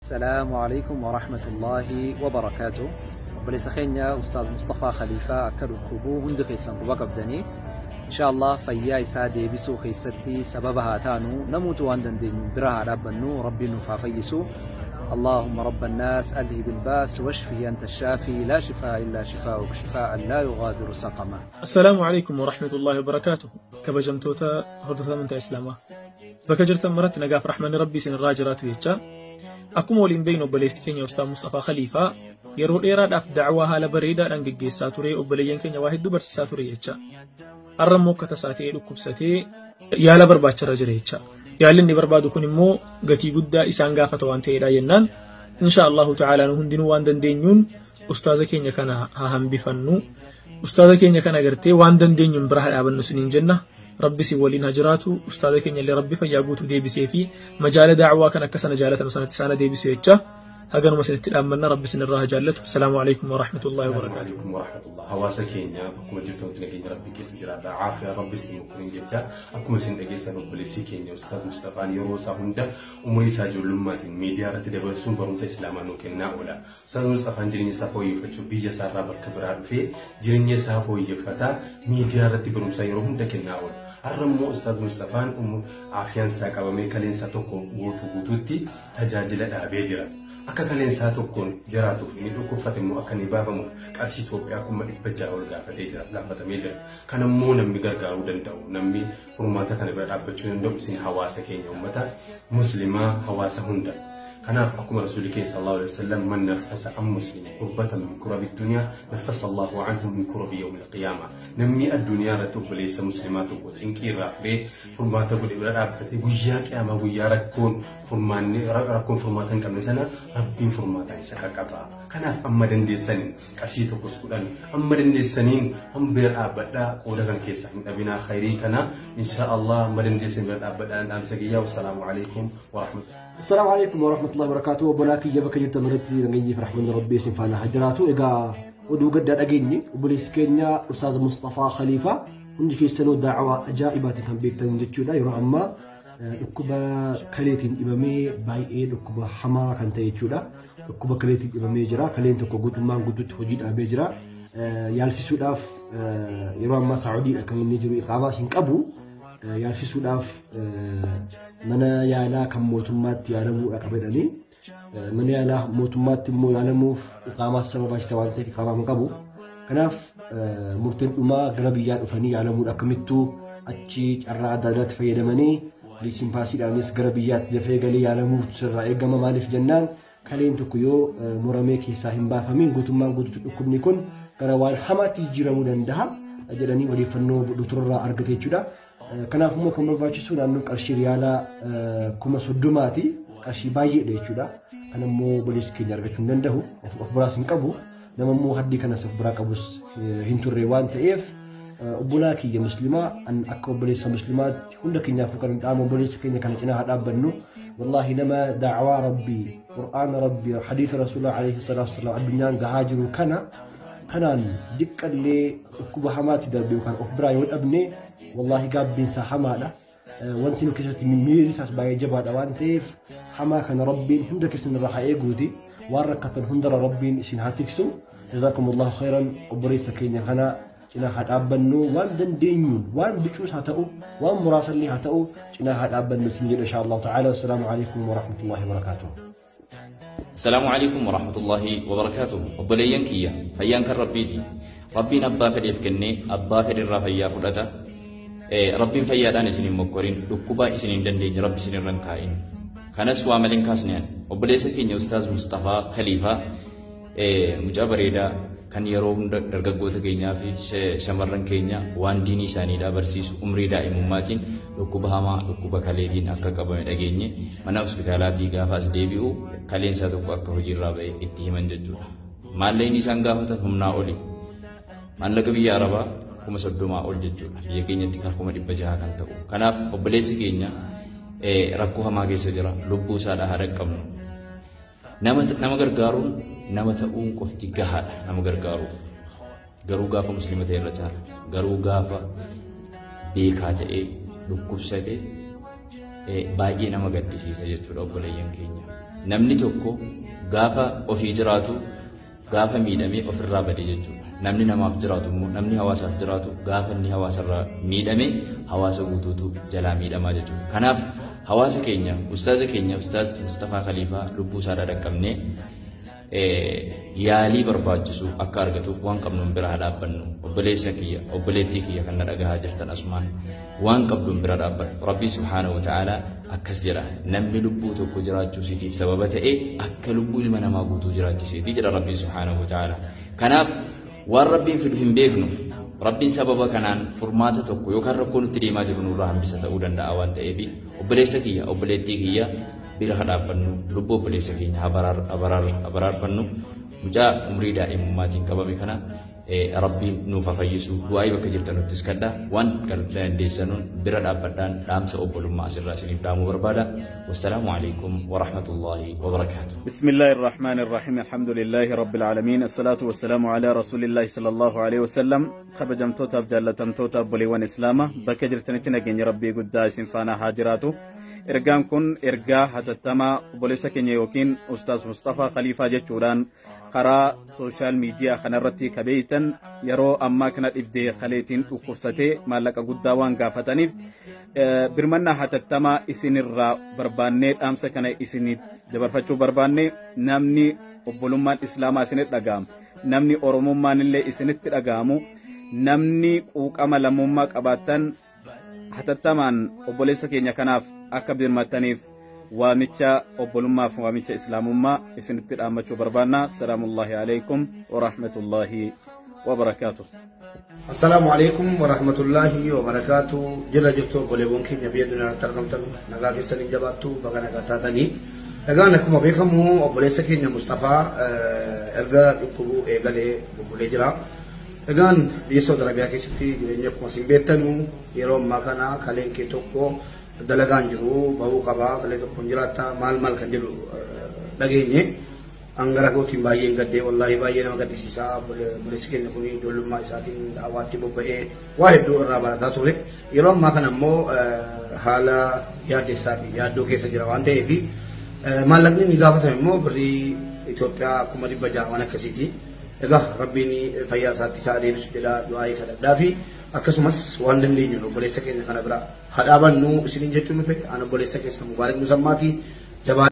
Assalaamu alaikum wa rahmatullahi wa barakaatu. Obboleessa keenya Ustaaz Mustafaa Khaliifaa akka dhukkubuu hundi keessan quba qabdanii insha Allah fayyaa isaa deebisuu keessatti sababa haa taanu namuutu waan dandeenyu bira haa dhaabbannu rabbiin nuuf haa fayyisu. اللهم رب الناس أذهب الباس واشفه أنت الشافي لا شفاء إلا شفاؤك شفاء لا يغادر سقما. Assalaamu alaikum wa rahmatullahi wa barakaatuhu. Kabajamtoota hordoftoota amantaa Islaamaa. Bakka jirtan maratti nagaaf rahmanni Rabbii isin irraa jiraatu jecha. Akkuma waliin beeknu obboleessi keenya Ustaaz Mustafaa Khaliifaa yeroo dheeraadhaaf da'waa haala bareedaadhaan geggeessaa ture obboleeyyan keenya waa hedduu barsiisaa ture jecha. Har'a immoo akka tasaa ta'ee dhukkubsatee yaala barbaacharra jira jecha. Yaalli inni barbaadu kun immoo gatii guddaa isaan gaafata waan ta'eedha jennaan insha Allahu ta'ala nu hundinuu waan dandeenyuun ustaaza keenya kana haa hambifannu. Ustaaza keenya kana gartee waan dandeenyuun bira haa dhaabannu isiniin jenna. Rabbi si waliin haa jiraatu. Ustaaza keenya illee Rabbi fayyaa guutuu deebisee fi majaala da'waa kan akka sana jaalatan sanatti isaana deebisu jecha. Haganuma isinitti dhaammanna Rabbi isinirraa haa jaallatu. Assalaamu alaikum wa rahmatullahi wa barakaatuh. Alaikum wa rahmatullah. Hawaasa keenya bakkuma jirtanitti nageenya Rabbii keessa jiraadha. Aafiyaa Rabbi isin mukkeen jecha akkuma isin dhageessan obboleessi keenya Ustaaz Mustafaan yeroo isaa hunda umurii isaa ijoollummaatiin miidiyaa irratti dabarsuun barumsa Islaamaa nuu kennaa oola. Ustaaz Mustafaan jireenya isaa fooyyeffachuuf biyya isaa irraa bakka biraa dhufee jireenya isaa fooyyeffataa miidiyaa irratti barumsa yeroo hunda kennaa oola. Har'a immoo Ustaaz Mustafaan aafiyaan isaa qabamee kaleensa tokko guutuu guutuutti tajaajila dhaabee jira. Akka kaleensaa tokkoon jiraatuuf inni dhukkubfate immoo akka inni baafamuuf qarshii Itoophiyaa 600,000 ol gaafatee jira, gaafatamee jira. Kana immoo namni gargaaruu danda'u, namni furmaata kana bira dhaabbachuu danda'u isin hawaasa keenya uummata muslimaa hawaasa hunda. Kanaaf akkuma Rasuulli keenya sallallahu alaihi wasallam man naffasa an muslima kurbatan min kurabi dunyaa naffasa Allahu anhu min kurabi yawmil qiyaama. Namni addunyaa irratti obboleessa muslimaa tokko cinqii irraa furee furmaata godhe bira dhaabbatee guyyaa qiyaamaa guyyaa rakkoon furmaanni rakkoon furmaata hin qabne sana Rabbiin furmaata isa qaqqaba. Kanaaf amma dandeessaniin qarshii tokkos kudhan amma dandeessaniin amma bira dhaabbadhaa qooda kan keessaa hin dhabinaa khayrii kana insha Allah amma dandeessan bira dhaabbadhaa dhaamsa kiyyaa. Wassalaamu alaikum wa rahmatullahi. Assalaamu alaikum wa rahmatullahi wa barakaatuh. Obbolaa kiyya bakka jirtan maratti nageenyi fi rahmanni Rabbii isin faana haa jiraatu. Egaa oduu gaddaa dhageenye obboleessi keenya Ustaaz Mustafaa Khaliifaa hundi keessanuu daawaa ajaa'ibaatiin kan beektan jechuudha. Yeroo ammaa dhukkuba kaleetiin dhibamee baay'ee dhukkuba hamaa kan ta'e jechuudha. Dhukkuba kaleetiin dhibamee jira. Kaleen tokko guutummaan guutuutti hojii dhaabee jira. Yaalsisuudhaaf yeroo ammaa Saa'udiidha kan inni jiru iqaamaas hin qabu. Yaalsisuudhaaf mana yaalaa kan mootummaatti yaalamuudha qaba jedhanii. Mana yaalaa mootummaatti immoo yaalamuuf iqaamaas isa barbaachisa waan ta'eef iqaamaa hin qabu. Kanaaf murteen dhumaa gara biyyaa dhufanii yaalamuudha akkamittuu achi carraa adda addaatti fayyadamanii liisiin paasiidhaanis gara biyyaatti dafee galee yaalamuuf sirraa eegama. Maaliif jennaan kaleen tokko yoo muramee keessaa hin baafamiin guutummaan guutuutti dhukkubni kun gara waan hamaatti jijjiiramuu danda'a jedhanii odeeffannoo doktorarraa argate jechuudha. Kanaaf immoo kan barbaachisu naannoo qarshii riyaalaa 30,000ti. Qarshii baay'eedha jechuudha. Kan immoo obboleessi keenya argachuu hin danda'u. Of biraas hin qabu. Nama immoo haddii kanas of biraa qabus hin turre waan ta'eef obbolaa kiyya muslimaa akka obboleessa muslimaatti hunda keenyaafuu kan dhaamu obboleessa keenya kana cinaa haa dhaabbannu. Wallaahi nama daawaa Rabbii, Qur'aana Rabbii, hadiisa Rasuulaa alayhi salaatu wassalaam addunyaan gahaa jiru kana kanaan diqqallee dhukkuba hamaatti darbe yookaan of biraa yoo dhabne wallaahi gaabbiinsaa hamaadha. Wanti nu keessatti miirri isaas baay'ee jabaadha waan ta'eef hamaa kana Rabbiin hunda keessan irraa haa eeguuti. Waan rakkatan hundarra Rabbiin isin haa tiksu. Jazaakumullahu khairan obboleessa keenya kana cinaa haa dhaabbannu waan dandeenyuun waan bicuus haa ta'u waan muraasallee haa ta'u cinaa haa dhaabbannu isin jedha insha Allahu ta'ala. Wassalaamu alaikum wa rahmatullahi wa barakaatuh. Assalaamu alaikum wa rahmatullahi wa barakaatuh. Obboleeyyan kiyya fayyaan kan Rabbiiti. Rabbiin abbaa fedheef kennee abbaa fedherraa fayyaa fudhata. Rabbiin fayyaadhaan isin hin mokkorin dhukkubaa isin hin dandeenye Rabbi isin irra hin kaa'in. Kanas waa malee hin kaasne ani. Obboleessa keenya Ustaaz Mustafaa Khaliifaa mucaa bareedaa kan yeroo hunda dargaggoota keenyaa fi shamarran keenya waan diinii isaaniidhaa barsiisu umrii daa'imummaatiin dhukkuba hamaa dhukkuba kaleetiin akka qabame dhageenye mana hospitaalaatii gaafa as deebi'u kaleen isaa tokko akka hojiirraa ba'e itti himan jechuudha. Maallaqni isaan gaafatan humnaa oli. Maallaqa biyya Arabaa 30,000 ol jechuudha. Biyya keenyatti kan 600,000 kan ta'u. Kanaaf obboleessi keenya rakkoo hamaa keessa jira. Lubbuu isaadhaa haa dhaqqabnu. Nama gargaaruun nama ta'uun qofti gahaadha nama gargaaruuf. Garuu gaafa musliima ta'e irra caala. Garuu gaafa beekaa ta'ee dhukkubsate baay'ee nama gaddisiisa jechuudha obboleeyyan keenya. Namni tokko gaafa ofii jiraatu gaafa miidhamee ofirraa bade jechuudha. Namni namaaf jiraatu immoo namni hawaasaaf jiraatu gaafa inni hawaasarraa miidhame hawaasa guutuutu jalaa miidhamaa jechuudha. Kanaaf hawaasa keenya ustaaza keenya Ustaaz Mustafaa Khaliifaa lubbuu isaa dhaqqabnee yaalii barbaachisu akka argatuuf waan qabnuun bira haa dhaabbannu. Obboleessa kiyya, obboleettii kiyya kan na dhagahaa jirtan asumaan waan qabduun bira dhaabbadhu. Rabbii subhaanahu wa ta'aalaa akkas jedha. Namni lubbuu tokko jiraachuu siitiif sababa ta'e akka lubbuu ilma namaa guutuu jiraachiseeti jedha Rabbii subhaanahu wa ta'aalaa. Kanaaf waan Rabbiin fidu hin beeknu. Rabbiin sababa kanaan furmaata tokko yookaan rakkoo nutti deemaa jiru nurraa hambisa ta'uu danda'a waan ta'eef obboleessa kiyya, obboleettii kiyya bira haa dhaabbannu, lubbuu obboleessa keenya haa baraarfannu. Mucaa umrii daa'imummaatiin qabame kana Rabbiin nuuf haa fayyisu. Du'aa'ii bakka jirtanuttis kadhaa waan dandeessanuun bira dhaabbadhaan dhaamsa obbolummaa asirraa isiniif dhaamuu barbaada. Wassalaamu alaikum wa rahmatullahi wa barakaatuh. بسم الله الرحمن الرحيم الحمد لله رب العالمين الصلاة والسلام على رسول الله صلى الله عليه وسلم خبجمتوتا جالتمتوتا بوليوان إسلاما بكجرتنتنا جن ربي قد سنفانا هاجراتو Ergaan kun ergaa hatattamaa obboleessa keenya yookiin Ustaaz Mustafaa Khaliifaa jechuudhaan karaa sooshaal miidiyaa kanarratti kabeeytan yeroo ammaa kana dhibdee kaleetiin dhukkubsatee maallaqa guddaa waan gaafataniif birmannaa hatattamaa isinirraa barbaannee dhaamsa kana isinitti dabarfachuu barbaanne. Namni obbolummaan islaamaa isinitti dhaga'amu, namni oromummaan illee isinitti dhaga'amu, namni quuqama lammummaa qabaattan hatattamaan obboleessa keenya kanaaf akka birmattaniif waamicha obbolummaaf waamicha islaamummaa isinitti dhaammachuu barbaanna. Salaamullahi alaikum wa rahmatullahi wa barakaatuh. Assalaamu alaikum wa rahmatullahi wa barakaatu. Jira jirtu obboleewwan keenya biyya duniyaatti argamtan, nagaa keessan hin jabaattu, baga nagaa taatanii. Egaan akkuma beekamu obboleessa keenya Mustafaa erga dhukkubuu eegalee bubbulee jira. Egaan biyya Saudi Arabiyaa keessatti jireenya akkuma isin beektanu yeroo ammaa kana kaleen kee tokko dalagaan jiru bahuu qabaa, kalee tokko hin jiraatta maal maal kan jedhu dhageenye. Angara kootiin baay'een gaddee, wallaahi baay'ee nama gaddisiisaa. Obboleessi keenya kun ijoollummaa isaatiin da'awaatti bobba'ee waa hedduu irraa barataa ture. Yeroo ammaa kana immoo haala yaaddessaa fi yaaddoo keessa jira waan ta'eef maallaqni inni gaafatame immoo birrii Itoophiyaa 600,000 waan akkasiiti. Egaa Rabbiin fayyaa isaatti isaa deebisu jedhaa du'aayii kadhadhaa fi akkasumas waan dandeenyu obboleessa keenya kana bira haa dhaabannu isiniin jechuun dhufe. An obboleessa keessa Mubaarak Musammaati. Jabaa.